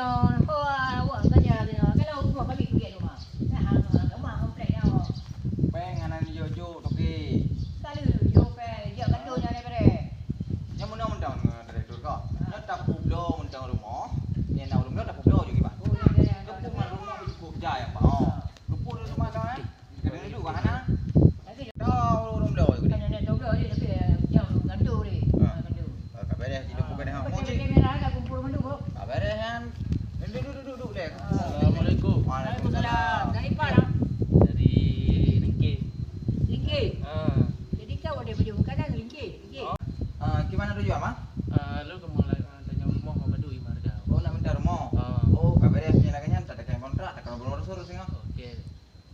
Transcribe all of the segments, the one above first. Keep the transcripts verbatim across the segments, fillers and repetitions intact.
Oh, awak kerja dia. Kalau rumah kami kuliah rumah. Nah, rumah komplek dia. Peng hana jok-jok toke. Kalau jok peng, jok kandung jangan bere. Nyang meunoe mantong, eh, direktur ko. Nyoe tapubloe mantong rumoh. Nyang na ureueng bloe tapubloe jok kiban. Oh, ya, ya, ya. Tapubloe rumoh cukup jai, Pak. Oh. Luput dari rumah kan? Kadang dulu kan, Hana? Lagi. Tahu ureueng bloe juga. Kan ada dua belas je, tapi, eh, yang gantung ni. Ha. Ha, gantung. Ah, ka beres, hidup bukan hak. Pakai mochi. Kamera dah kumpul mandum, bro. Ka beres, Han. Duduk, duduk, duduk, duduk deh. Ah. Assalamualaikum. Waalaikumsalam. Dari mana? Dari Lingkih. Lingkih? Ah. Jadi kau ada baju kadang Lingkih? Lingkih? Oh. Ah, gimana tujuan, Mak? Ah, lalu kamu nak tanya rumah apa dulu, Imarga? Oh, nak minta rumah? Ah. Oh, ka beres, punya laganya, tak ada kontrak, tak ada belum urus-urus, ya. Okey.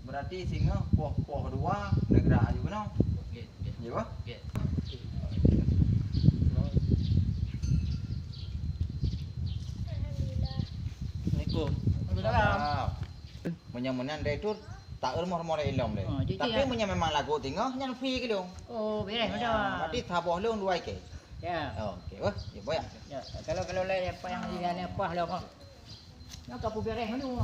Berarti singoh poh-poh dua neugrak aju keunoe. Oke, oke. Ya, bah? Oke. Assalamualaikum. Waalaikumsalam. Meunyoe meunan dai tur, tak rumoh-rumoh laén lom deh. Oh, jadi tapi ya. Meunyoe memang lagu tinggal, nyan free ke dong. Oh, beres dah. Berarti saboh lôn dua ke. Ya. Oh, oke, bah. Ya, boh ya. Ya, kalau, kalau lain apa yang di dalam apa lah, bah. Nyoe ka peubeureh mandum.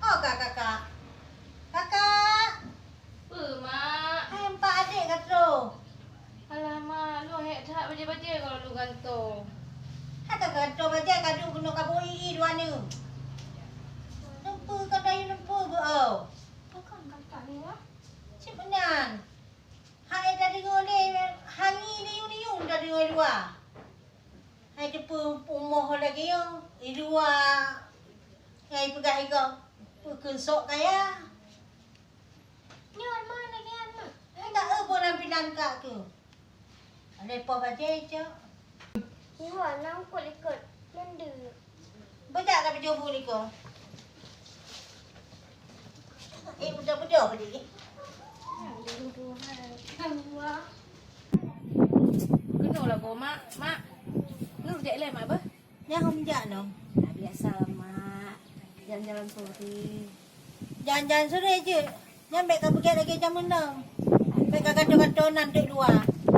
Oh, Kak, Kakak. Kakak! Peue, Mak? Hai, empat adék ka troh. Alah, Mak, lôn hék that bajée-bajée goh lôn gantoe. Hai ka gantoe bajée, ka duek keunoe ka bui i dua neuk. Neumpeue ka dayeuh neumpeue geuh, oh. Pakon ka lheueh, Mak? Cit meunan. Hai tadeungoe lé, hangi niyueng-niyueng tadeungoe luwa. Hai teupeu pumoh lagèe nyoe, i luwa. Hai peugah i gob, peukeunsok kaya. Nyoe ma lagèe nyan, Ma. Hai ka eu bulan pilan ka keuh. Lé poh bajèe cok. Nyoe na eungkôt likot, mandum. Beujak ka beujobu likot. Eh, beudôh-beudôh beli. Keunoe lagoe, Mak. Mak. Nur jak ilèe, Mak, beuh? Nyan hom jak nyoe. Nah, biasa, Mak. Jalan-jalan sore. Jalan-jalan sore jeuet. Nyan bèk ka peugèt lagèe jameun nyoe. Bèk ka gato-gato nan deuek luwa.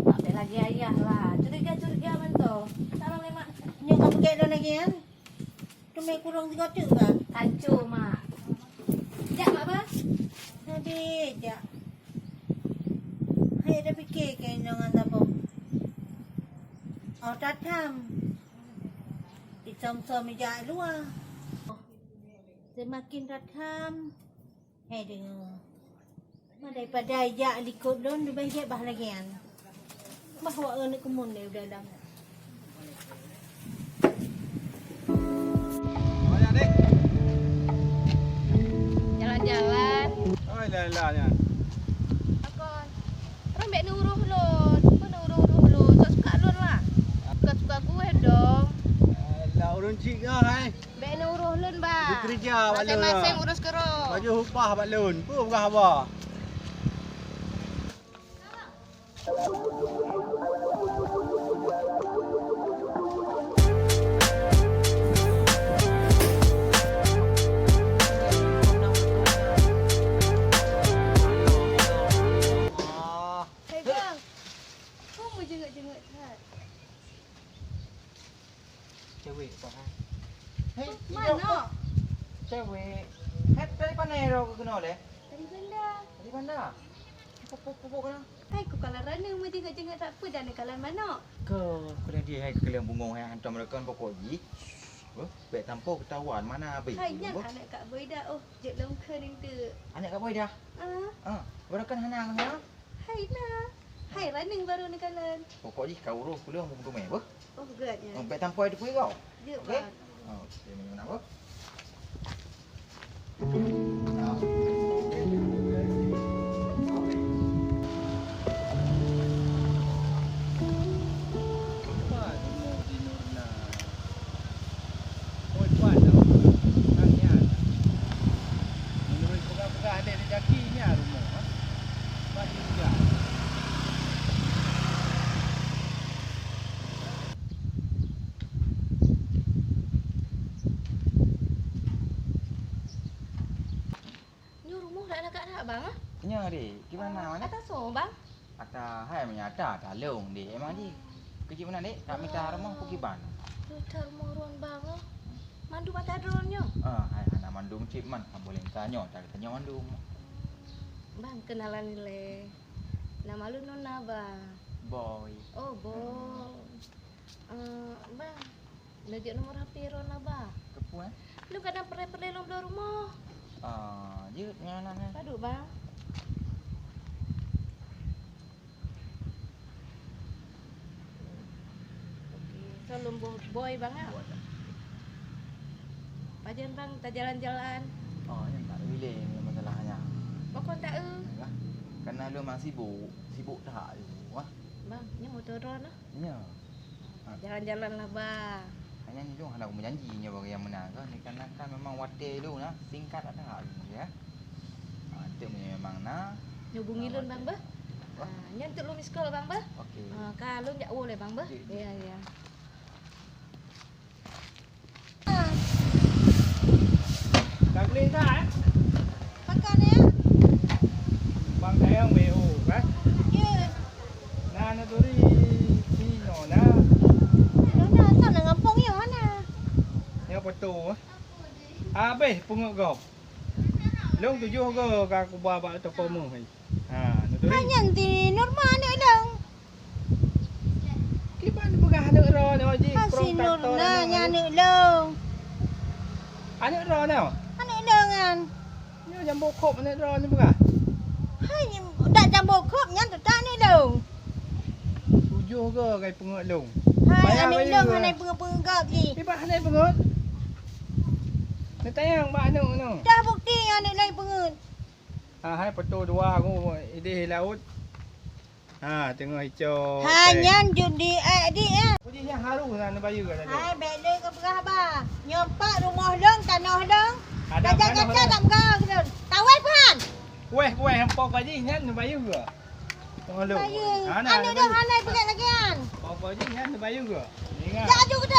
Mak bèk lagèe ayah lah. Curiga-curiga mantong. Salah lé, Mak. Nyoe ka peugèt lôn lagèe nyan. Teumé kurong sigoe teuk ka. Aco, Mak. Jak, Mak, bah. Hadi jak. Hai dah pikir ke inong ngon tabong. Oh, tatham. Isom-som ija luwa. Semakin tatham. Hai deungoe. Ma daripada jak likot lôn leubeh gèt bah lagèe nyan. Bah wak keuneuk keumuen lé u dalam. Jalan-jalan. Oh, jalan-jalan nyan. Pakon. Ram bèk neuroh lôn. Peue neuroh-roh lôn? Suka-suka lôn lah. Suka-suka gue dong. Alah, ureueng chik nyoe hai. Bèk neuroh lôn, bah. Dikeureuja bak lôn. Maséng-maséng urus keudroe. Baju upah bak lôn. Peue peugah haba? Hai, bang. Kau meujeungeuet-jeungeuet that. Cewek apa, ha? Hei, manoe? Cewek. Hai, dari mana ro keunoe lé? Dari Banda. Dari Banda? Pupuk, pupuk keunoe. Hai, ku kalah raneuk meujeungeuet-jeungeuet that peue dan kalah manoe. Keu, keu dia hai keu bungong hai hantom rekan pokok jih. Oh, bèk tampo ketahuan mana abis. Hai, nyan aneuk Kak Boy dah. Oh, jeuet lom kheun tu. Aneuk Kak Boy dah? Ah. Ah, baru kan hana, hana? Hai na. Hai raneuk baru neukalon. Pokok jih ka uroe pulang bukon teumé beuh. Oh, göt nyan. Oh, bèk tampo teupeu kau. Jeuet, Bang. Okey. Oh, okey, mana beuh? Dek, kiban na, Wan? Ata soe, Bang? Ata hai meunyo ata, ata lôn, Dek. Emang jih keujieb meunan, Dek? Ka mita rumoh peue kiban? Mita rumoh droen, Bang, oh. Mandum ata droen nyoe? Ah, hai hana mandum cit man, hana boleh tanyoe, ata tanyoe mandum. Bang, kenalan ilèe. Nama lôn Nona, Bang. Boy. Oh, Boy. Eh, Bang, neujok nomor H P droen, Bang. Keupeue, eh? Lôn kadang peureulèe-peureulèe lôn bloe rumoh. Ah, jeuet nyan, nyan, nyan. Padub, Bang? Oke, so lôn bo-, Boy, Bang, ah. Boy, ya. Pajan, Bang, tajalan-jalan? Oh, nyan tak boleh masalahnya. Pakon tak, eh? Yalah, karena lôn memang sibuk, sibuk that lôn, ah. Bang, nyan moto droen, ah. Nya. Ha. Jalan-jalan lah, Bang. Hanya ni dong, hana meujanji nyoe bagi nyang meunan. Kan, ni kan, kan memang watèe dong nah, singkat ada hak dong, ya. Ha, tu memang nah. Hubungi lôn, Bang, bah. Wah. Ha, nyan tu lôn miss call, Bang, bah. Okey. Ha, ka lôn jak woe lé, Bang, bah. Okey, okey. Ya, ya. Ka gleh that, eh? Pakon, ya? Bang Dayang W O, kan? Ya. Nah, neuturi si Nona. Nona, asal na gampông nyoe, Nona. Nyoe foto, eh. Habéh peungeuet gob. Lôn tujoh go ka kuba bak toko meuh. Ha, neuturi. Hai nyan si Nurma aneuk lôn. Kiban peugah aneuk droeneuh, Haji? Ha, si Nurma nyan aneuk lôn. Aneuk droeneuh? Aneuk lôn nyan. Nyoe jambo khop aneuk droeneuh peugah? Hai, dak jambo khop nyan teutap aneuk lôn. Tujoh go kai peungeuet lôn. Hai, aneuk lôn hana peungeuet-peungeuet gob jih. Kiban hana peungeuet? Neutanyong bak aneuk nyoe. Dah bukti aneuk lôn peungeuet. Ha, hai foto dua ku idéh laôt. Ha, teungoh icok. Ha, nyan judi, eh, di, eh. Uji nyan harus na neubayeue ka tadi. Hai, bèk lé geupeugah ba. Nyoe pat rumoh lôn, tanoh lôn. Ada tanoh lôn. Kaca-kaca tak peugah lôn. Tawai peuhan. Weh, weh, empok gaji nyan neubayeue. Tengok lôn. Bayeue. Hana, aneuk lôn hana peugah lagèe nyan. Empok gaji nyan neubayeue. Ingat. Jak aju keude